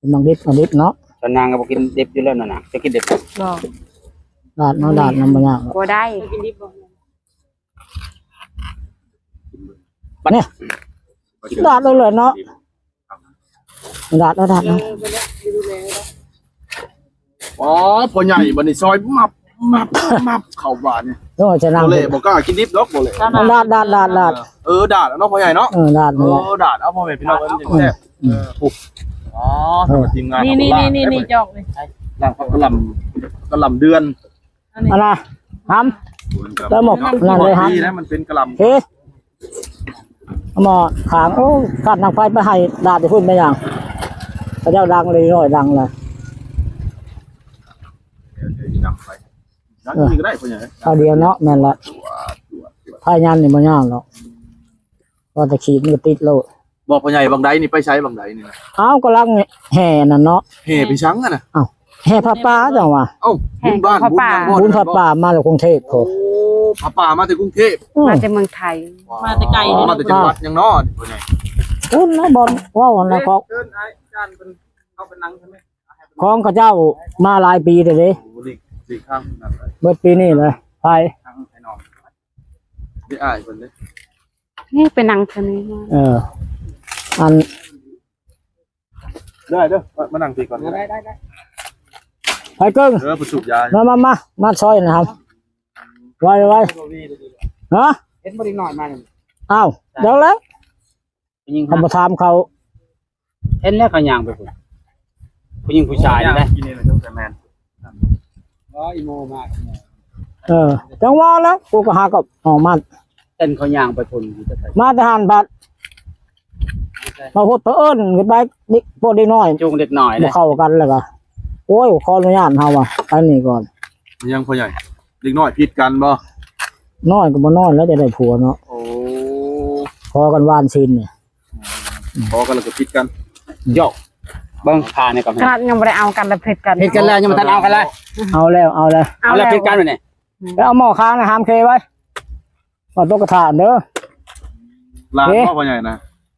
ກິນໝາກດິບ ໝາກດິບເນາະ. ສ່ວນນາງກໍບໍ່ກິນດິບຢູ່ແລ້ວນະ ນາງຈະກິນດິບບໍ່? ດາດເນາະ ດາດນຳບໍ່ຍາກດອກ ບໍ່ໄດ້. ບັດນີ້ ດາດເອົາເລີຍເນາະ ດາດເອົາ ດາດເອົາ. ອໍ ພໍ່ໃຫຍ່ບັດນີ້ຊອຍມັບ ມັບ ມັບ ເຂົ້າບາດນີ້. ໂອ້ຍ ຈະນັ່ງ ບໍ່ເລ ບໍ່ກ້າກິນດິບດອກ ບໍ່ເລ. ດາດ ດາດ ດາດ ດາດ. ເອີ ດາດເນາະ ພໍ່ໃຫຍ່ເນາະ. ເອີ ດາດເນາະ ເອີ ດາດເອົາ ພໍ່ແມ່ພີ່ນ້ອງ ເອີ ແຊບ. ເອີ ໂອ້ ອໍ ເອີ ທີມງານ ນີ້ ນີ້ ນີ້ ນີ້ ຈອກນີ້ ກະຫຼ່ຳ ກະຫຼ່ຳເດືອນ. ອັນນ່າ ຫຳ ແລ້ວໝົກນັ້ນເລີຍຫຳ ນີ້ນະ ມັນເປັນກະຫຼ່ຳ ເອີ ໝໍ້ຂ້າງ. ໂອ້ ຂ້ານທາງໄຟໄປໃຫ້ດາດຢູ່ພຸ້ນແມ່ນຫຍັງ ເຂົາເຈົ້າດັງເລີຍ ນ້ອຍດັງລະ ເອີ ນີ້ກໍໄດ້ ພໍ່ໃຫຍ່ ເອົາດຽວເນາະ. ແມ່ນລະ ພາຍານນີ້ບໍ່ຍາກດອກ ວ່າແຕ່ຂີດມັນກໍຕິດໂລດ. ບໍ່ ພໍ່ໃຫຍ່ ບັງໄດນີ້ໄປໃສ ບັງໄດນີ້ນະ? ອ້າວ ກຳລັງແຫ່ນັ້ນເນາະ. ແຫ່ໄປສັງຫັ້ນນະ? ອ້າວ ແຫ່ຜ້າປ່າຈັ່ງວ່າ. ເອົ້າ ບຸນບ້ານ ບຸນຫຍັງບໍ່? ບຸນຜ້າປ່າມາຈາກກຸງເທບພຸ້ນ. ໂອ້ ຜ້າປ່າມາແຕ່ກຸງເທບ ອືມ ມາແຕ່ເມືອງໄທ ມາແຕ່ໄກ. ອໍ ມາແຕ່ຈັງຫວັດຫຍັງເນາະ ພໍ່ໃຫຍ່? ພຸ້ນນະ ບ່ອນເວົ້າຫັ້ນນະ ຂອງ ເຊີນອ້າຍຈານເພິ່ນເຂົ້າໄປນັ່ງໃຊ່ໄໝ? ຂອງເຂົາເຈົ້າມາຫຼາຍປີແລ້ວເດ້. ໂອ້ ຫຼີກ ຫຼີກທາງນັ້ນເລີຍ ເບິດປີນີ້ເລີຍ. ໄປ ທາງໄອ້ນ້ອງ ໄດ້ອ້າຍເພິ່ນເດ້. ນີ້ໄປນັ່ງເທິງນີ້. ເອີ ອັນ ໄດ້ເດີ ມາ ມານັ່ງພີ້ກ່ອນ. ໄດ້ ໄດ້ ໄດ້ ໄປເກິ່ງ ເອີ ໄປສູບຢາ. ມາ ມາ ມາ ມາຊອຍນະຄັບ ໄວ ໄວ. ຮະ ເຫັນບໍ່ເດັກນ້ອຍມານີ້? ອ້າວ ດຽວແລ້ວ ຜູ້ຍິງ ເຂົາບໍ່ຖາມເຂົາ. ເຫັນແລ້ວເຂົາຍ່າງໄປພຸ້ນ ຜູ້ຍິງຜູ້ຊາຍນີ້ແຫຼະ. ກິນນີ້ແຫຼະ ແມ່ນ. ອໍ ອີໂມມາ. ເອີ ຈັ່ງວ່າແລ້ວ ກູກໍຫາກັບອອກມາ ເຫັນເຂົາຍ່າງໄປພຸ້ນ ມາແຕ່ຫັ້ນບັດ ມາໂພດເພິ່ນເອີ້ນຂຶ້ນໄປ ເດັກ ພວກເດັກນ້ອຍ ຈູງເດັກນ້ອຍ ບໍ່ເຂົ້າກັນແລ້ວກໍ ໂອ້ຍ ຂໍອະນຸຍາດເຮົາວ່າ ໄປນີ້ກ່ອນ. ຍັງພໍ່ໃຫຍ່ ເດັກນ້ອຍຜິດກັນບໍ່? ນ້ອຍກໍບໍ່ນ້ອຍແລ້ວ ຈະໄດ້ຜົວເນາະ. ໂອ້ ຂໍກັນວານຊິນນີ້ ພໍກັນແລ້ວກໍຜິດກັນ. ໂຢ ເບິ່ງຜ່ານນີ້ກ່ອນ ຂະໜາດຍັງບໍ່ໄດ້ເອົາກັນແລ້ວຜິດກັນ. ຜິດກັນແລ້ວ ຍັງບໍ່ທັນເອົາກັນເລີຍ. ເອົາແລ້ວ ເອົາແລ້ວ ເອົາແລ້ວ ເອົາແລ້ວ ຜິດກັນບັດນີ້. ອືມ ໄປເອົາໝໍ້ຄາງນະ ຫາມເຄໄວ້ ວ່າຕົກກະຖາເດີ. ຫຼານ ເອີ ພໍ່ໃຫຍ່ນະ?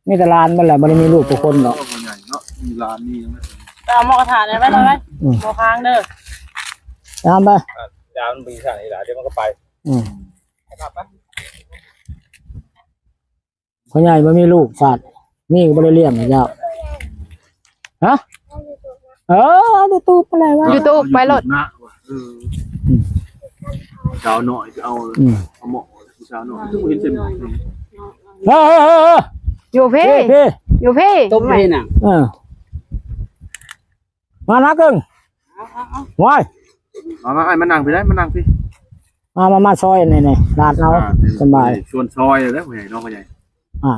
ມີແຕ່ຫຼານໝົດແຫຼະ ບໍ່ໄດ້ມີລູກຈັກຄົນດອກ. ພໍ່ໃຫຍ່ເນາະ ມີຫຼານມີຫຍັງນະ. ໄປເອົາໝໍ້ກະທະນີ້ໄວ້ເລີຍ. ອືມ ໝໍ້ຄາງເດີ ຕາມໄປ. ຢາມັນໄປຊັ້ນນີ້ລະ ດຽວມັນກໍໄປ. ອືມ ໄປ ໄປ. ພໍ່ໃຫຍ່ບໍ່ມີລູກຊາດ ມີກໍບໍ່ໄດ້ລ້ຽງໃຫ້ເຈົ້າ. ຮະ ເອີ ເອົາຢູທູບໄປເລີຍວ່າ ຢູທູບໄປໂລດ. ເອີ ອືມ ສາວນ້ອຍຊິເອົາ ອືມ ເອົາໝໍ້ ຜູ້ສາວນ້ອຍຄືບໍ່ເຫັນເຊັ່ນ. ເອີ ເອີ ເອີ ເອີ ຢູ່ພີ້ ເອີ ຢູ່ພີ້ ຕົບພີ້ນະ. ເອີ ມານະເກິ່ງ ເອົາ ເອົາ ເອົາ ໄວ້ ມາ ມາ ອ້າຍມານັ່ງພີ້ໄດ໋ ມານັ່ງພີ້. ມາ ມາ ມາຊອຍນີ້ ນີ້ ລາດເອົາ ອ່າ ສະບາຍ ຊວນຊອຍແລ້ວ ພໍ່ໃຫຍ່ເນາະ ພໍ່ໃຫຍ່. ອ່າ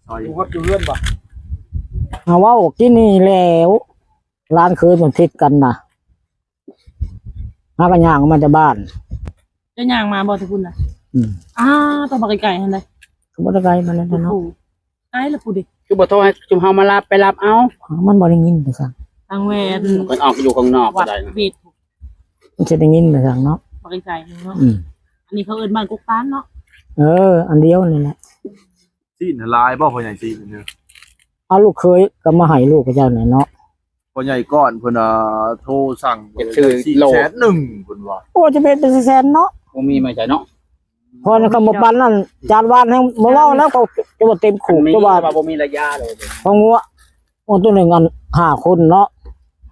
ຊອຍ ຢູ່ຮອດຢູ່ເຮືອນບໍ່? ເອົາ ເວົ້າກິນນີ້ແລ້ວ ຫຼານເຂີຍມັນຜິດກັນນະ ຫາກໍຍ່າງອອກມາແຕ່ບ້ານ. ເຈົ້າຍ່າງມາບໍ່ແຕ່ພຸ້ນນະ? ອືມ ອ້າ ຕ້ອງໄປໄກໆຫັ້ນເດ້. ກໍບໍ່ໄດ້ໄກປານນັ້ນເນາະ. ໂອ້ໂຫ ໄກລະພຸ້ນເດ້. ຄືບໍ່ໂທໃຫ້ຊຸມເຮົາມາຮັບ ໄປຮັບເອົາ? ມັນບໍ່ໄດ້ຍິນໄປຊັ້ນ. ທາງແວ່ນ ເພິ່ນອອກຢູ່ຂ້າງນອກກໍໄດ້ນະ. ມັນຊິໄດ້ຍິນໄປຊັ້ນເນາະ. ບໍ່ໄກໆເນາະ. ອືມ ອັນນີ້ເຂົາເອີ້ນບ້ານກົກຕານເນາະ. ເອີ ອັນດຽວນີ້ແຫຼະ. ຊີ້ນຫຼາຍບໍ່ ພໍ່ໃຫຍ່? ຊີ້ນເນາະ ເອົາ ລູກເຂີຍກໍມາໃຫ້ລູກເຂົາເຈົ້າແຫຼະເນາະ. ພໍ່ໃຫຍ່ກ້ອນເພິ່ນ ອ່າ ໂທສັ່ງ ເຮັດຊື້ໂລ ສີ່ແສນໜຶ່ງ ເພິ່ນວ່າ. ໂອ້ ຈະເປັນ ເປັນແສນເນາະ. ບໍ່ມີມາໃສເນາະ. ເພາະນັ້ນ ຄຳວ່າປານນັ້ນ ຈານວານແຮງບໍ່ເວົ້າແລ້ວ ເຂົາຈະວ່າເຕັມຄຸກ ມັນມີ ຈະວ່າ ວ່າບໍ່ມີລະຍະເລີຍ ຂອງງົວ. ໂອ້ ໂຕໜຶ່ງອັນ ຫ້າຄົນເນາະ.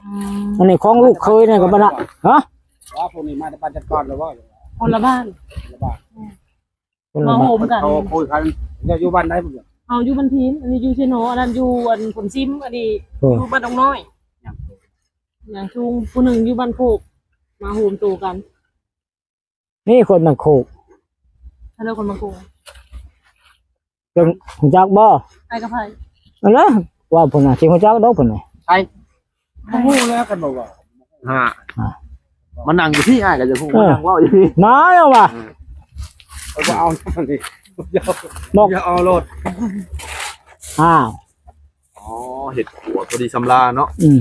ອືມ ອັນນີ້ຂອງລູກເຂີຍນີ້ກໍບໍ່ນະ. ຮະ ວ່າພວກນີ້ມາແຕ່ບ້ານຈັດກອນແລ້ວບໍ່? ຄົນລະບ້ານ ຄົນລະບ້ານ. ອືມ ຄົນລະ ມາໂຮມກັນ ເຂົາຄຸຍກັນ. ເຈົ້າຢູ່ບ້ານໃດ? ເຮົາຢູ່ບ້ານພີນ ອັນນີ້ຢູ່ເຊໂນ ອັນນັ້ນຢູ່ອັນຜົນຊິມ ອັນນີ້ ໂອ້ ຢູ່ບ້ານດອງນ້ອຍ ຫຍັງສູງ. ຜູ້ໜຶ່ງຢູ່ບ້ານໂຄກ ມາໂຮມໂຕກັນ. ນີ້ຄົນບ້ານໂຄກ. ເຮົາຄົນບ້ານໂຄກ ເຈົ້າຮູ້ຈັກບໍ່? ໃຜກັບໃຜ? ອັນນັ້ນ ວ່າເພິ່ນນະ ຊິຮູ້ຈັກດອກເພິ່ນນະ. ໃຜ? ບໍ່ຮູ້ແລ້ວ ຄັນບໍ່ເວົ້າ. ຮະ ມານັ່ງຢູ່ພີ້ ອ້າຍກໍຈະຮູ້. ເອີ ມານັ່ງເວົ້າຢູ່ພີ້ ມາແລ້ວວ່າ. ເອີ ບໍ່ເອົານີ້ ບໍ່ ຢ່າເອົາໂລດ. ອ້າວ ອໍ ເຮັດຄົວພໍດີຊຳລາເນາະ. ອືມ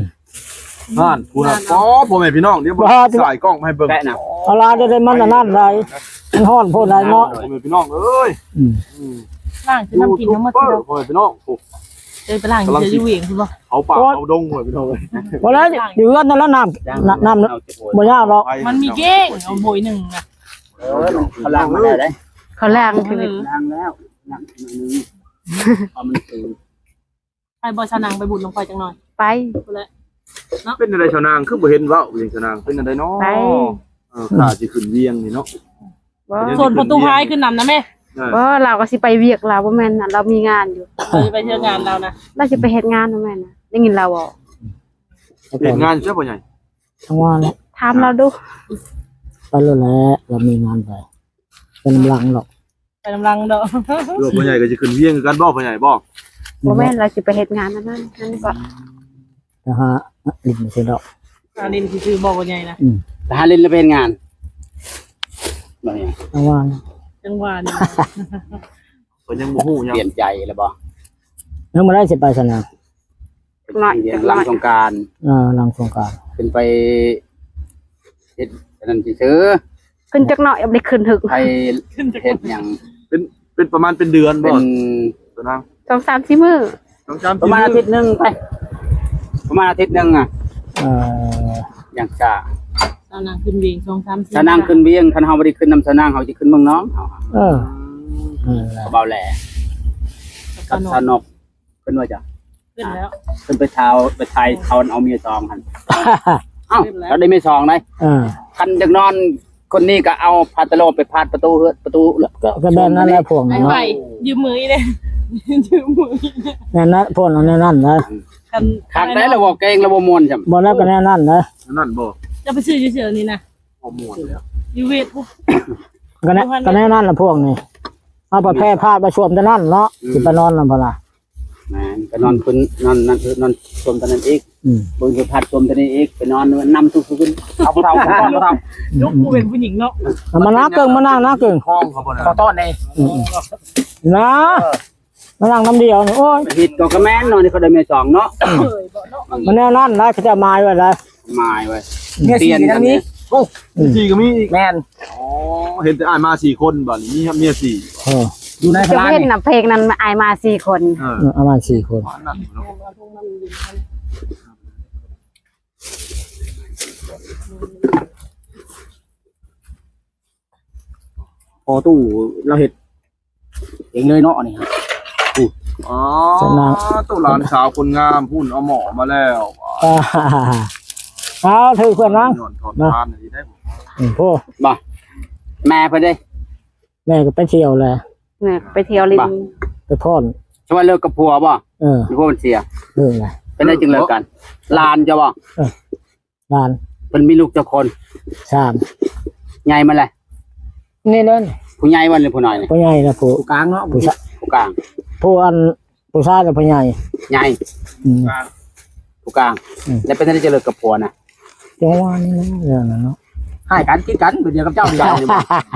ຫັ້ນ ພຸ້ນນະ. ອໍ ພໍ່ແມ່ພີ່ນ້ອງ ດຽວເບິ່ງ ສາຍກ້ອງມາໃຫ້ເບິ່ງ. ເອົາລະ ໄດ້ມັນອັນນັ້ນໄດ໋ ມັນຮ້ອນໂພດໄດ໋ເນາະ ພໍ່ແມ່ພີ່ນ້ອງເອີຍ. ອືມ ອືມ ລ້າງຊິນ້ຳກິນທັງໝົດ ພໍ່ແມ່ພີ່ນ້ອງ. ໂອ້ ເອີຍ ໄປລ້າງຢູ່ ກຳລັງ ເທື່ອຢູ່ວຽງພຸ້ນບໍ່? ເຂົາປ່າ ເຂົາດົງເວີຍ ພີ່ນ້ອງເອີຍ. ບໍ່ແລ້ວ ຢູ່ເຮືອນນັ້ນລະ ນ້ຳ ນ້ຳ ນ້ຳບໍ່ຍາກດອກ. ມັນມີເກ້ງ ເອົາໂບຍໜຶ່ງນະ. ເອີ ມັນ ເຂົາລ້າງມາແລ້ວເດ້ ເຂົາລ້າງຄື ລ້າງແລ້ວ ລ້າງໜ້ອຍໜຶ່ງ ເພາະມັນຄື ໄປບໍ່ ຊາວນາງ ໄປບຸນນຳຂ້ອຍຈັກໜ່ອຍ? ໄປພຸ້ນແຫຼະເນາະ. ເປັນຈັ່ງໃດຊາວນາງ ຄືບໍ່ເຫັນເວົ້າຫຍັງຊາວນາງ? ເປັນຈັ່ງໃດເນາະ? ໄປ ເອີ ຂ້າຊິຂຶ້ນວຽງນີ້ເນາະ. ບໍ່ ເປັນຫຍັງ ໂສດປະຕູພາຍຂຶ້ນນຳນະແມ່. ເອີ ບໍ່ ລາວກໍຊິໄປວຽກລາວ ບໍ່ແມ່ນນະ ລາວມີງານຢູ່. ເອີ ໄປເທື່ອງານລາວນະ. ລາວຊິໄປເຮັດງານ ບໍ່ແມ່ນນະ ໄດ້ຍິນລາວເວົ້າ. ເຮັດງານຢູ່ໃສພໍ່ໃຫຍ່? ທາງວ່າແຫຼະ ຖາມລາວດູ. ໄປໂລດແຫຼະ ລາວມີງານໄປ ໄປນຳຫຼັງດອກ. ໄປນຳຫຼັງດອກ. ຫຼືວ່າພໍ່ໃຫຍ່ກໍຊິຂຶ້ນວຽງຄືກັນບໍ່ ພໍ່ໃຫຍ່ບໍ່? ບໍ່ແມ່ນ ລາວຊິໄປເຮັດງານອັນນັ້ນ ນັ້ນກໍ ໄປຫາຫຼິ້ນຊື່ດອກ. ຫາຫຼິ້ນຊື່ໆບໍ່ ພໍ່ໃຫຍ່ນະ? ອືມ ໄປຫາຫຼິ້ນ ຫຼືໄປເຮັດງານ? ບໍ່ເຫັນ ຈັງຫວານ ຈັງຫວານ ເພິ່ນຍັງບໍ່ຮູ້ຫຍັງ. ປ່ຽນໃຈແລ້ວບໍ່? ຍັງບໍ່ໄດ້ຊິໄປຊັ້ນນະ. ຈັກໜ້ອຍ ຫຼັງສົງການ. ເອີ ຫຼັງສົງການ ຂຶ້ນໄປເຮັດອັນນັ້ນຊື່ໆ. ຂຶ້ນຈັກໜ້ອຍ ບໍ່ໄດ້ຂຶ້ນເຖິງ ໄປເຮັດຫຍັງ? ເປັນ ເປັນປະມານເປັນເດືອນບໍ່? ເປັນ ຕົວນາງ ສອງສາມສີ່ມື້ ສອງສາມ ປະມານອາທິດໜຶ່ງໄປ ປະມານອາທິດໜຶ່ງອະ. ເອີ ຢ່າງຊ້າ ຊາວນາງຂຶ້ນວຽງ ສອງສາມສີ່ ຊາວນາງຂຶ້ນວຽງ. ຄັນເຮົາບໍ່ໄດ້ຂຶ້ນນຳຊາວນາງ ເຮົາຈະຂຶ້ນເມືອງນອງ ເຮົາ ເອີ ເອີ ເວົ້າແຫຼະ ກັບຊາວນົກ. ຂຶ້ນວ່າຈ້ະ ຂຶ້ນແລ້ວ ຂຶ້ນໄປທ້າວ ໄປຖ່າຍເຂົາເອົາເມຍສອງຫັ້ນ. ເອົ້າ ຂຶ້ນແລ້ວ ລາວໄດ້ເມຍສອງໄດ໋. ເອີ ຄັນຢາກນອນຄົນນີ້ກໍເອົາຜ້າຕະໂລມໄປພາດປະຕູເຮືອນ ປະຕູ ກໍ ກໍແບບນັ້ນແຫຼະພວກນີ້ເນາະ. ໄປຢືມມືອີກເດ້ ຢືມມືອີກເດ້. ແມ່ນນະ ພວກນັ້ນແນວນັ້ນນະ. ຄັນ ຄັກໄດ໋ ລາວເວົ້າເກັ່ງ ລາວບໍ່ມ່ວນຊ້ຳ. ບໍ່ ລາວກໍແນວນັ້ນນະ ນັ້ນບໍ່? ຈະໄປຊື້ຢູ່ເຊີນີ້ນະ ບໍ່ມ່ວນແລ້ວ ຢູ່ເວດພຸ້ນ. ກໍແນວ ກໍແນວນັ້ນລະພວກນີ້ ເອົາປະແພພາດໄປຊວມແຕ່ນັ້ນເນາະ. ອືມ ຊິໄປນອນນຳເພິ່ນລະ. ແມ່ນ ໄປນອນເພິ່ນ ນອນນັ້ນ ນອນຊວມຕອນນັ້ນອີກ. ອືມ ເບິ່ງສະພາບຊວມຕອນນີ້ອີກ ໄປນອນນຳທຸກໆຄືນ. ເອົາ ຜູ້ເຖົ້າ ຜູ້ເຖົ້າ ຜູ້ເຖົ້າ ຍົກຜູ້ເປັນຜູ້ຍິງເນາະ. ເອົາມານັ່ງເຄິ່ງ ມານັ່ງ ນັ່ງເຄິ່ງ ຂໍຕ້ອນແດ່. ອືມ ນະ ມານັ່ງນຳດຽວນີ້ ໂອ້ຍ ຜິດກໍກະແມ່ນເນາະ ນີ້ເຂົາໄດ້ເມຍສອງເນາະ. ມັນແນວນັ້ນນະ ເຂົາເຈົ້າໝາຍໄວ້ໄດ໋. ໝາຍໄວ້ ເມຍສີ່ກໍມີ. ໂອ້ ເມຍສີ່ກໍມີອີກ. ແມ່ນ. ອໍ ເຫັນແຕ່ອ້າຍມາສີ່ຄົນ ບາດນີ້ມີເມຍສີ່. ເອີ ຢູ່ໃນ ຈະບໍ່ເຫັນນະ ເພງນັ້ນອ້າຍມາສີ່ຄົນ. ເອີ ເອີ ອ້າຍມາສີ່ຄົນ. ປະມານນັ້ນເນາະ. ພໍ່ຕູ້ລາວເຮັດເອງເລີຍເນາະ ອັນນີ້. ອໍ ຕູ້ຫຼານສາວຄົນງາມພຸ້ນ ເອົາໝໍ້ມາແລ້ວ. ອ້າ ເອົາ ຖືກເພື່ອນນາງ ຍ້ອນຖອນທານນີ້ໄດ້. ອືມ ໂອ້ ບໍ່ ແມ່ເພິ່ນເດ້ ແມ່ກໍໄປທ່ຽວແຫຼະ. ແມ່ກໍໄປທ່ຽວຫຼິ້ນ ໄປຜ່ອນ. ຊິວ່າເລີກກັບຜົວບໍ່? ເອີ ຜົວມັນເສຍ. ເອີ ເປັນໄດ້ຈຶ່ງເລີກກັນ? ຫຼານເຈົ້າບໍ່? ເອີ ຫຼານ. ເພິ່ນມີລູກຈັກຄົນ? ສາມ. ໃຫຍ່ມາແລ້ວ? ນີ້ເດີ ຜູ້ໃຫຍ່ບໍ່ ຫຼືຜູ້ນ້ອຍນີ້? ຜູ້ໃຫຍ່ລະ ຜູ້ ຜູ້ກາງເນາະ. ຜູ້ ຜູ້ກາງ ຜູ້ອັນ ຜູ້ຊາຍລະຜູ້ໃຫຍ່. ໃຫຍ່. ອືມ ຜູ້ກາງ. ອືມ ແລ້ວເປັນຈັ່ງໃດຈະເລີກກັບຜົວນະ? ຈັ່ງວ່ານີ້ແຫຼະ ເລື່ອງນັ້ນເນາະ. ຮ້າຍກັນ ຜິດກັນ ແບບດຽວກັບເຈົ້ານີ້.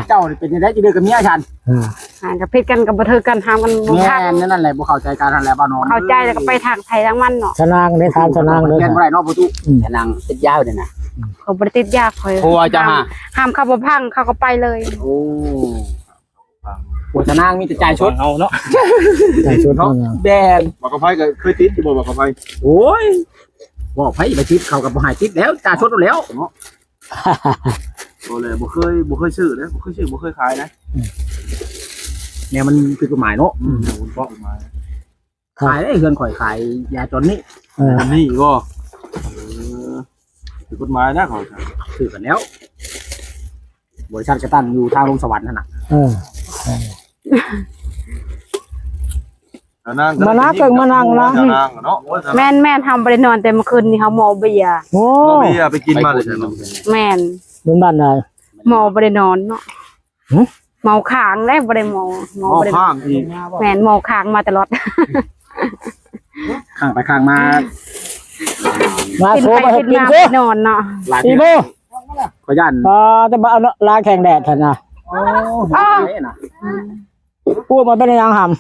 ເຈົ້ານີ້ເປັນຈັ່ງໃດຈະເລີກກັບເມຍຊັ້ນ? ອ່າ ຫາກໍຜິດກັນ ກໍບໍ່ຖືກກັນ ຫາມັນບໍ່ຄັກ. ແມ່ນ ນັ້ນແຫຼະ ບໍ່ເຂົ້າໃຈກັນຫັ້ນແຫຼະ ບ່າວນອນ. ເຂົ້າໃຈແລ້ວກໍໄປທາງໃຜທາງມັນເນາະ. ຊະນາງເດ້ ຖາມຊະນາງເດີ. ແມ່ນບໍ່ໄດ້ເນາະ ບໍ່ຕູ້. ອືມ ຊະນາງຕິດຢາວນີ້ນະ. ອືມ ເຂົາບໍ່ໄດ້ຕິດຢາ ຂ້ອຍ ຜົວເຈົ້າຫາ ຫ້າມເຂົາບໍ່ຟັງ ເຂົາກໍໄປເລີຍ. ໂອ້ ຜົວຊະນາງມີແຕ່ຈ່າຍສົດເຮົາເນາະ. ຈ່າຍສົດເນາະ. ແມ່ນ. ບັກກະໄພກໍເຄີຍຕິດຢູ່ບໍ່ ບັກກະໄພ? ໂອ້ຍ ບໍ່ ໃຜໄປຕິດ ເຂົາກໍບໍ່ໃຫ້ຕິດແລ້ວ ຈ່າຍສົດແລ້ວເນາະ. ບໍ່ແຫຼະ ບໍ່ເຄີຍ ບໍ່ເຄີຍຊື້ເດ້ ບໍ່ເຄີຍຊື້ ບໍ່ເຄີຍຂາຍນະ. ອືມ ແນວມັນຜິດກົດໝາຍເນາະ. ອືມ ແນວມັນຜິດກົດໝາຍ. ຂາຍໄດ້ ເຮືອນຂ້ອຍຂາຍຢາຕອນນີ້. ເອີ ຕອນນີ້ບໍ່? ເອີ ຜິດກົດໝາຍນະ ເຂົາຖືກກັນແລ້ວ. ບໍລິສັດກະຕັ້ງຢູ່ທາງລົງສະຫວັນຫັ້ນນະ. ເອີ ເອີ ມານາເກິ່ງມານັ່ງລະ. ແມ່ນໆ ເຮົາບໍ່ໄດ້ນອນແຕ່ມື້ຄືນນີ້ ເຮົາເມົາເບຍ. ໂອ້ ເມົາເບຍໄປກິນມາເລີຍ. ແມ່ນ. ເປັນບ້ານໃດ? ເມົາບໍ່ໄດ້ນອນເນາະ. ຫື? ເມົາຄ້າງແລ້ວ ບໍ່ໄດ້ເມົາ ເມົາບໍ່ໄດ້ ເມົາຄ້າງອີກ. ແມ່ນ ເມົາຄ້າງມາຕະຫຼອດ. ຄ້າງໄປຄ້າງມາ ມາ ກິນ ໂຊ ໄປ ມາເຮັດ ກິນ ມາ ໂຊ ນອນເນາະ. ອີໂບ ຂ້ອຍຢ້ານ ອ່າ ແຕ່ວ່າເອົາລາຍແຂງແດດຫັ້ນນະ. ໂອ້ ອ້ວ ມັນເປັນຫຍັງຫຳ?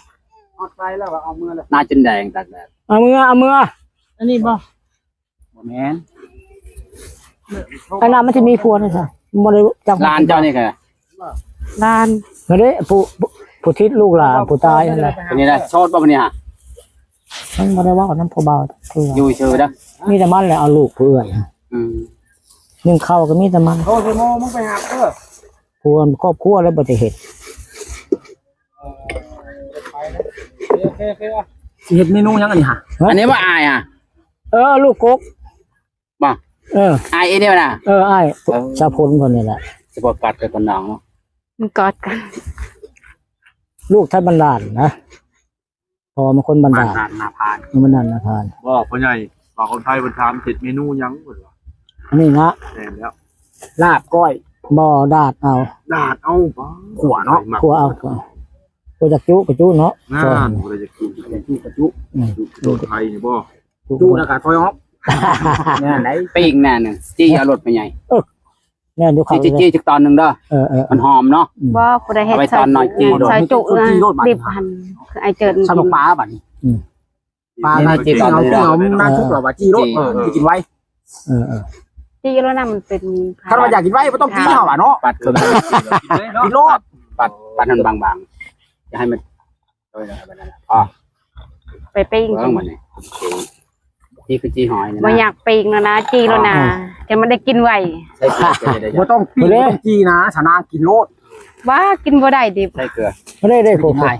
ເອົາໄປແລ້ວກໍເອົາເມືອແລ້ວ ໜ້າຈົນແດງຕາກແດດ. ເອົາເມືອ ເອົາເມືອ. ອັນນີ້ບໍ່? ບໍ່ແມ່ນ. ອັນນັ້ນມັນຊິມີຜົວນີ້ຊະ ບໍ່ໄດ້ຈັກ. ຫຼານເຈົ້ານີ້ກະ ຫຼານ ນັ້ນເດ້ ຜູ້ ຜູ້ທິດລູກຫຼານຜູ້ຕາຍຫັ້ນແຫຼະ. ເປັນນີ້ນະ ໂສດບໍ່ ເປັນນີ້ຫາ? ມັນບໍ່ໄດ້ເວົ້ານຳຜູ້ບ່າວເທື່ອ ຢູ່ຊື່ເດີ ມີແຕ່ມັນແຫຼະເອົາລູກຜູ້ເອື້ອຍ ອືມ ໜຶ່ງເຂົ້າກໍມີແຕ່ມັນ ໂທໃສ່ໝໍ້ ມຶງໄປຫາເດີ ຜູ້ຄອບຄົວແລ້ວບໍ່ໄດ້ເຮັດ ຊິເຮັດເມນູຫຍັງອັນນີ້ຫະ? ອັນນີ້ບໍ່ອາຍຫະ? ເອີ ລູກກົກ ບໍ່ ເອີ ອ້າຍເອເດວນະ ເອີ ອ້າຍ ເອີ ສາພົນເພິ່ນນີ້ແຫຼະ ສະເພາະກັດກັບຄົນນາງເນາະ ມັນກອດກັນ ລູກໄທບ້ານດ່ານນະ ພໍ່ມັນຄົນບ້ານດ່ານ ບ້ານດ່ານນາພານ ເອີ ບ້ານດ່ານນາພານ ບໍ່ ພໍ່ໃຫຍ່ວ່າຄົນໄທເພິ່ນຖາມເຮັດເມນູຫຍັງເພິ່ນວ່າ ອັນນີ້ນະ ແມ່ນແລ້ວ ລາບ ກ້ອຍ ບໍ່ ດາດເອົາ ດາດເອົາ ຂົ້ວເນາະ ຂົ້ວເອົາ ຂົ້ວເອົາ ບໍ່ຢາກຈຸກໍຈຸເນາະ ນັ້ນ ບໍ່ໄດ້ຢາກຈຸກໍຈຸ ອືມ ຈຸໂດນໄທນີ້ບໍ່ ຈຸແລ້ວກໍຖອຍອອກ ແມ່ນໄດ໋ ປີ້ງນັ້ນ ຈີ່ເອົາໂລດພໍ່ໃຫຍ່ ເອີ ແມ່ນຢູ່ ຈີ່ ຈີ່ຈັກຕອນໜຶ່ງເດີ ເອີໆໆ ມັນຫອມເນາະ ອືມ ບໍ່ ຜູ້ໃດເຮັດ ເອົາໄປຕອນໜ້ອຍຈີ່ໂລດ ໃສ່ຈຸນະ ດິບຫັ້ນ ຄືໄອ້ເຈີດ ໃສ່ໝາກປາບາດນີ້ ອືມ ປາ ຈີ່ ຈີ່ເອົາ ຈີ່ເອົາ ມັນສຸກແລ້ວວ່າຈີ່ໂລດ ຈີ່ ເອີ ຊິກິນໄວ ເອີໆ ຈີ່ໂລດນະ ມັນເປັນ ຄັນວ່າຢາກກິນໄວບໍ່ຕ້ອງຈີ່ເຮົາວ່າເນາະ ປັດເຄື່ອງ ກິນໂລດ ປັດ ປັດ ປັດໃຫ້ມັນບາງໆ ຢ່າໃຫ້ມັນ ເອີ ນັ້ນແຫຼະ ພໍ ໄປປີ້ງ ເບິ່ງມັນນີ້ ຈີ່ຄືຈີ່ຫອຍນີ້ນະ ບໍ່ຢາກປີ້ງແລ້ວນະ ຈີ່ແລ້ວນະ ອ່າ ຈະມາໄດ້ກິນໄວ ໃສ່ເກືອ ບໍ່ຕ້ອງປີ້ງ ບໍ່ຕ້ອງຈີ່ນະ ສານາງກິນໂລດ ວ່າກິນບໍ່ໄດ້ດິບ ໃສ່ເກືອ ບໍ່ໄດ້ເດ້ ກິນໄດ້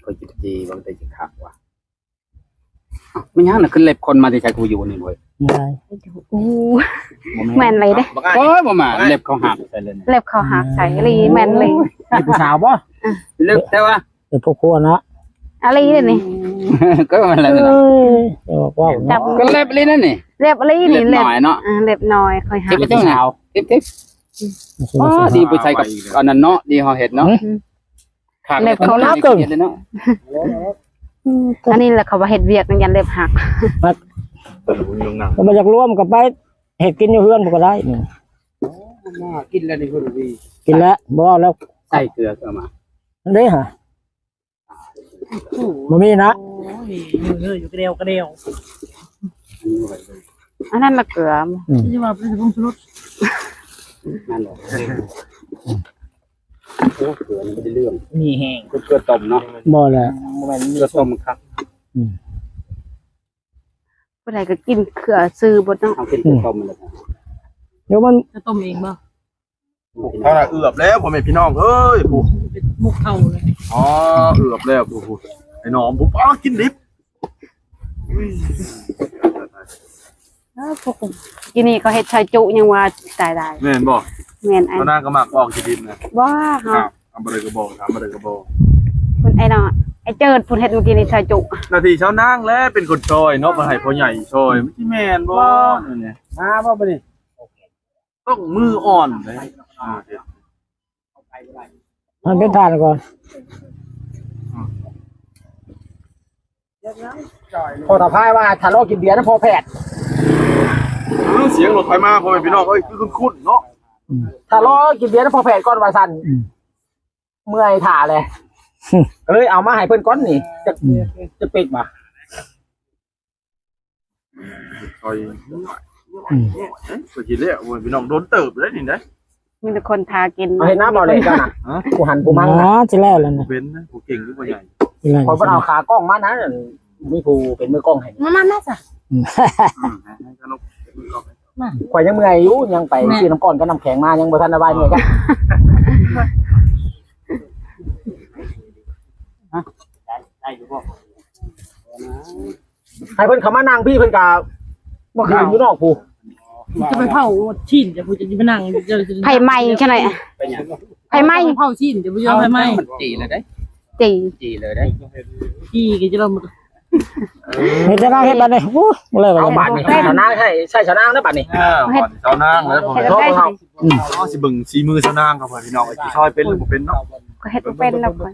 ຂ້ອຍກິນຈີ່ ວ່າແຕ່ຊິຄັກວ່າ ອ້າວ ແມ່ນຫຍັງນະ ຄືເລັບຄົນມາແຕ່ໃສ ກູຢູ່ນີ້ເວີຍ ໂອ້ ບໍ່ແມ່ນ ແມ່ນເລີຍເດ້ ໂອ້ຍ ບໍ່ມາ ເລັບເຂົາຫັກໃສ່ເລີຍ ເລັບເຂົາຫັກໃສ່ອີ່ຫຼີ ແມ່ນເລີຍ ເລັບຜູ້ສາວບໍ່ ເລິກແທ້ວ່າ ເປັນພວກຄົວເນາະ ອີ່ຫຼີເດ້ນີ້ ກໍວ່າແລ້ວ ເອີຍ ເວົ້າເນາະ ກໍເລັບອີ່ຫຼີນັ້ນນີ້ ເລັບອີ່ຫຼີນີ້ ເລັບນ້ອຍເນາະ ເອີ ເລັບນ້ອຍ ຂ້ອຍຫັກ ເລັບຜູ້ສາວ ເລັບ ເລັບ ອໍ ດີໄປໃສ່ກັບອັນນັ້ນເນາະ ດີເຮົາເຮັດເນາະ ອືມ ຄັກ ເລັບເຂົາ ເຮັດເລີຍເນາະ ອັນນີ້ແຫຼະເຂົາວ່າເຮັດວຽກນຳ ຢ້ານເລັບຫັກ ມັນບໍ່ຢາກລວມກໍໄປເຮັດກິນຢູ່ເຮືອນພຸ້ນກໍໄດ້ ກິນແລ້ວນີ້ເພິ່ນດີ ກິນແລ້ວ ບໍ່ເວົ້າແລ້ວ ໃສ່ເກືອເຂົ້າມາ ເດ້ຫະ ບໍ່ມີນະ ໂອ້ຍ ເຮີ້ຍ ຢູ່ກະແດວກະແດວ ອັນນັ້ນລະເກືອ ອືມ ຊິວ່າເປັນຜົງຊູລົດ ນັ້ນແຫຼະ ໂອ້ ເກືອນີ້ບໍ່ໄດ້ເລື່ອງ ມີແຮງ ຄືເກືອຕົ້ມເນາະ ບໍ່ແຫຼະ ບໍ່ແມ່ນເກືອຕົ້ມມັນຄັກ ອືມ ຜູ້ໃດກໍກິນເກືອຊື່ບໍ່ເນາະ ເຮົາກິນເກືອຕົ້ມແລ້ວ ດຽວມັນ ຈະຕົ້ມເອງບໍ່? ເທົ່ານັ້ນເອືອບແລ້ວ ພໍ່ແມ່ພີ່ນ້ອງເອີຍ ຜູ້ ໝົກເຂົ້າເລີຍ ອໍ ເອືອບແລ້ວ ຜູ້ ຜູ້ ໄອ້ໜອມ ຜູ້ ປາ ກິນດິບ ເອີ ພວກກິນນີ້ເຂົາເຮັດຊອຍຈຸຍັງວ່າຕາຍໄດ້ ແມ່ນບໍ່? ແມ່ນ ອັນນາກໍມັກອອກກິນດິບນະ ບໍ່ ເຮົາ ຖາມບໍ່ໄດ້ກໍບໍ່ ຖາມບໍ່ໄດ້ກໍບໍ່ ເພິ່ນ ໄອ້ນ້ອຍ ໄອ້ເຈີດ ເພິ່ນເຮັດມື້ກີ້ນີ້ຊອຍຈຸ ໜ້າທີ່ຊາວນາງແຫຼະເປັນຄົນຊອຍເນາະ ເພິ່ນໃຫ້ພໍ່ໃຫຍ່ຊອຍ ມັນຊິແມ່ນບໍ່ ນີ້ ມາບໍ່ບັດນີ້? ຕ້ອງມືອ່ອນເດ້ ໃຫ້ເປັນທ່ານກ່ອນ ພໍ່ຕາພາຍວ່າຖ້າລໍກິນເບຍນຳພໍ່ແພດ ເອີ ສຽງລົດໄຟມາ ພໍ່ແມ່ພີ່ນ້ອງເອີຍ ຄືຄຸ້ນໆເນາະ ອືມ ຖ້າລໍກິນເບຍນຳພໍ່ແພດກ່ອນວ່າຊັ້ນ ອືມ ເມື່ອຍຖ້າແຫຼະ ກໍເລີຍເອົາມາໃຫ້ເພິ່ນກ່ອນນີ້ ຈັກ ອືມ ຈັກເປັກວ່າ ຊອຍ ອືມ ເອີ ເພິ່ນຊິແລ້ວ ໂອ້ຍ ພີ່ນ້ອງ ໂດນເຕີບແລ້ວນີ້ນະ ມີແຕ່ຄົນຖ້າກິນ ເອົາເຮັດນະ ບໍ່ເລີຍເຈົ້ານະ ຮະ ຜູ້ຫັນຜູ້ມັງນະ ອ່າ ຊິແລ້ວແລ້ວນະ ເປັນນະ ຜູ້ເກັ່ງຫຼືບໍ່ໃຫຍ່ ຊິແລ້ວ ຂ້ອຍບໍ່ໄດ້ເອົາຂາກ້ອງມານະ ມີຜູ້ເປັນມືກ້ອງໃຫ້ ມາ ມາ ມາຊະ ອືມ ອືມ ໃຫ້ ໃຫ້ສະໜຸກເປັນມືກ້ອງໃຫ້ ມາ ຂ້ອຍຍັງເມື່ອຍຢູ່ ຍັງໄປຊື້ນ້ຳກ້ອນກັບນ້ຳແຂງມາ ຍັງບໍ່ທັນໄດ້ວາຍເມື່ອຍ ຮະ ໄດ້ ໄດ້ຢູ່ບໍ່? ໃຫ້ເພິ່ນເຂົ້າມານັ່ງພີ້ ເພິ່ນກະບໍ່ຄືນຢູ່ນອກພຸ້ນ ຈະໄປເຜົາຊີ້ນ ຈະໄປນັ່ງ ໄຟໄໝ້ຊັ້ນແຫຼະ ໄຟໄໝ້ ເຜົາຊີ້ນ ຈະບໍ່ຍອມໄຟໄໝ້ ມັນຈີ່ເລີຍເດ້ ຈີ່ ຈີ່ເລີຍເດ້ ຈີ່ກໍຈະລອງ ເຮັດແຕ່ນາງເຮັດບາດນີ້ ໂອ້ ບໍ່ເລີຍ ເອົາບາດນີ້ ຊາວນາງໃຊ້ ໃຊ້ຊາວນາງເດີບາດນີ້ ເອີ ເຮັດ ຊາວນາງເລີຍ ເຮັດແບບໃດ ອືມ ເຮົາຊິເບິ່ງສີມືຊາວນາງເຂົາ ພີ່ນ້ອງ ຊິຊອຍເປັນຫຼືບໍ່ເປັນເນາະ ຂ້ອຍເຮັດບໍ່ເປັນດອກ ມັນ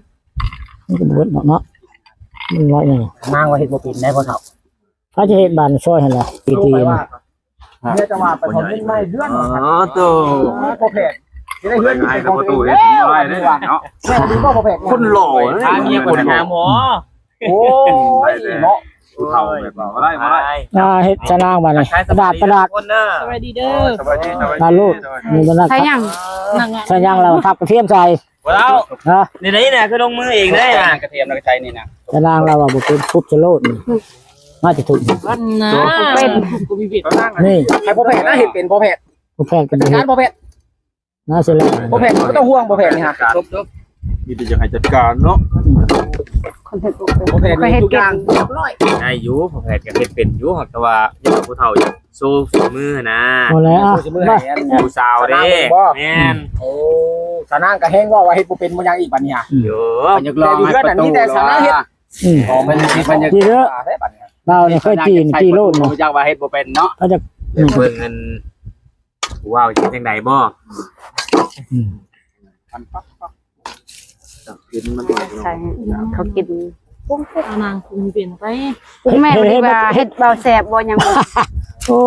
ກໍບໍ່ເບິດດອກເນາະ ມັນນ້ອຍໜຶ່ງ ນາງວ່າເຮັດບໍ່ເປັນໄດ໋ພໍ່ເຖົ້າ ເຂົາຈະເຮັດບານຊອຍຫັ້ນລະ ຕີໆ ເມຍຈະວ່າໄປຂໍເງິນໃໝ່ເດືອນ ອໍ ໂຕ ພໍ່ແພດ ຈະໄດ້ເຮືອນເປັນຂອງຕົວເອງ ເຮັດບໍ່ໄດ້ເດ້ເນາະ ແມ່ນບໍ່ພໍ່ແພດ ຄົນຫຼໍ່ເດ້ ພາເມຍໄປຫາໝໍ ໂອ້ຍ ເນາະ ຜູ້ເຖົ້າແບບວ່າບໍ່ໄດ້ ບໍ່ໄດ້ ອ່າ ເຮັດຊະນາງບາດນີ້ ປະດາດ ປະດາດ ສະບາຍດີເດີ ສະບາຍດີ ສະບາຍດີ ຕາລູກ ສະບາຍດີ ມີບັນດາ ໃສ່ຫຍັງ? ໃສ່ຫຍັງລະ ຜັກກະທຽມໃສ່ ບໍ່ເອົາ ຮະ ນີ້ໄດນະ ຄືລົງມືເອງໄດ້ນະ ກະທຽມແລ້ວກໍໃສ່ນີ້ນະ ຕານາງລາວວ່າບໍ່ເປັນ ທຸບສະໂລດນີ້ ມາຈະທຸບ ອັນນະ ເປັນ ນີ້ ໃຫ້ພໍ່ແພດນະ ເຮັດເປັນພໍ່ແພດ ພໍ່ແພດກໍບໍ່ເຮັດ ການພໍ່ແພດ ນະ ເສຍແລ້ວ ພໍ່ແພດບໍ່ຕ້ອງຫ່ວງ ພໍ່ແພດນີ້ຮະ ມີແຕ່ຢາກໃຫ້ຈັດການເນາະ ພໍ່ແພດ ຂ້ອຍເຮັດ ຂ້ອຍເຮັດ ທຸກຢ່າງ ເກັ່ງ ຮຽບຮ້ອຍ ໄດ້ຢູ່ ພໍ່ແພດກໍເຮັດເປັນຢູ່ ແຕ່ວ່າຢາກໃຫ້ຜູ້ເຖົ້າໂຊຝີມືນະ ໂອ້ແລ້ວ ໂຊຝີມືໃຫ້ຜູ້ສາວເດ້ ແມ່ນ ໂອ້ ສານາງກໍແຮງເວົ້າວ່າເຮັດບໍ່ເປັນບໍ່ຫຍັງອີກບັດນີ້ຮະ ໂອ້ ຢາກລອງ ແຕ່ຢູ່ເຮືອນນັ້ນມີແຕ່ສານາງເຮັດ ອືມ ອໍ ມັນ ມັນຢາກ ດີເດີ ໄດ້ບັດນີ້ ລາວນີ້ຄ່ອຍຈີ່ ຈີ່ໂລດ ບໍ່ຈັກວ່າເຮັດບໍ່ເປັນເນາະ ເຂົາຈະ ຢາກເບິ່ງອັນ ຜູ້ເວົ້າເຮັດຈັ່ງໃດບໍ່ ອືມ ກິນມັນ ໃສ່ເຂົາກິນ ເອົານາງປຸງເປັນໄປ ປຸງແມ່ນ ເຮັດ ບໍ່ໄດ້ວ່າເຮັດບໍ່ແຊບບໍ່ຫຍັງ ໂອ້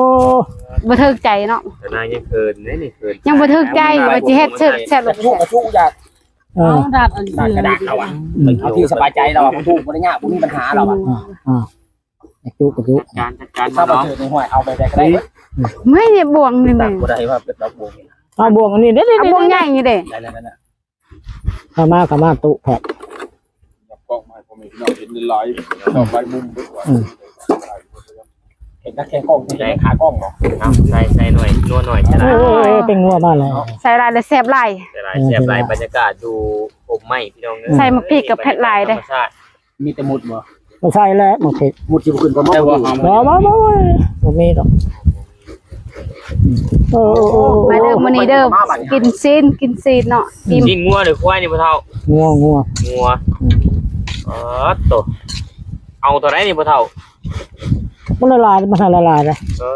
ບໍ່ຖືກໃຈເນາະ ແຕ່ນາງຍັງເຂີນເດ້ນີ້ ເຂີນ ຍັງບໍ່ຖືກໃຈ ວ່າຊິເຮັດແຊບ ແຊບ ແຊບ ແຊບ ເອີ ເອົາດາດອັນ ດາດກະດາດລາວອະ ອືມ ເອົາທີ່ສະບາຍໃຈລາວອະ ບໍ່ທຸກບໍ່ໄດ້ຍາກ ບໍ່ມີບັນຫາລາວອະ ອ່າ ອ່າ ຈັກຈຸກະຈຸ ຈັດການ ຈັດການ ມາເນາະ ເອົາແບບໃດກໍໄດ້ ໄມ້ນີ້ບ່ວງນີ້ແມ່ນ ບໍ່ໄດ້ວ່າເປັນດອກບົວ ເອົາບ່ວງອັນນີ້ເດ້ ເອົາບ່ວງໃຫຍ່ນີ້ເດ້ ໄດ້ໆໆ ເຂົ້າມາ ເຂົ້າມາ ຕູ້ແພດ ຍອບກ້ອງມາໃຫ້ພໍ່ແມ່ພີ່ນ້ອງເຫັນຫຼາຍໆ ດອກຫຼາຍມຸມເບິ່ງວ່າ ອືມ ເຫັນແຕ່ແຂງກ້ອງ ເຫັນແຕ່ຂາກ້ອງເນາະ ເອົາ ໃສ່ ໃສ່ໜ້ອຍ ນົວໜ້ອຍ ໃສ່ຫຼາຍ ເອີ ເປັນນົວມາແລ້ວ ໃສ່ຫຼາຍແລ້ວແຊບຫຼາຍ ໃສ່ຫຼາຍແຊບຫຼາຍ ເອີ ແຊບຫຼາຍ ບັນຍາກາດຢູ່ອົບໄມ້ພີ່ນ້ອງເອີຍ ໃສ່ໝາກພິກກັບເຜັດຫຼາຍເດ້ ມີແຕ່ໝຸດບໍ່? ບໍ່ໃສ່ແລ້ວໝາກເຜັດ ໝຸດຊິບໍ່ຂຶ້ນກວ່າໝໍ້ບໍ່? ບໍ່ ບໍ່ ບໍ່ ບໍ່ມີດອກ ເອີ ເອີ ເອີ ມາເດີມື້ນີ້ເດີ ກິນຊີ້ນ ກິນຊີ້ນເນາະ ຊີ້ນງົວຫຼືຄວາຍນີ້ພໍ່ເຖົ້າ? ງົວ ງົວ ງົວ ອືມ ອໍໂຕ ເອົາເທົ່າໃດນີ້ພໍ່ເຖົ້າ? ມັນຫຼາຍໆ ມັນໃຫ້ຫຼາຍໆເດ້ ເອີ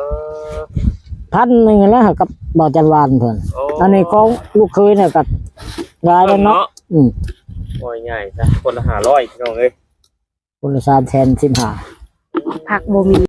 ພັນໜຶ່ງຫັ້ນແຫຼະ ກັບບ່າວຈັນວານເພິ່ນ ໂອ້ ອັນນີ້ຂອງລູກເຂີຍນີ້ກໍຫຼາຍແລ້ວເນາະ ເນາະ ອືມ ໂອ້ຍ ງ່າຍຊະ ຄົນລະຫ້າຮ້ອຍ ພີ່ນ້ອງເອີຍ ຄົນລະສາມແສນສິບຫ້າ ຜັກບໍ່ມີ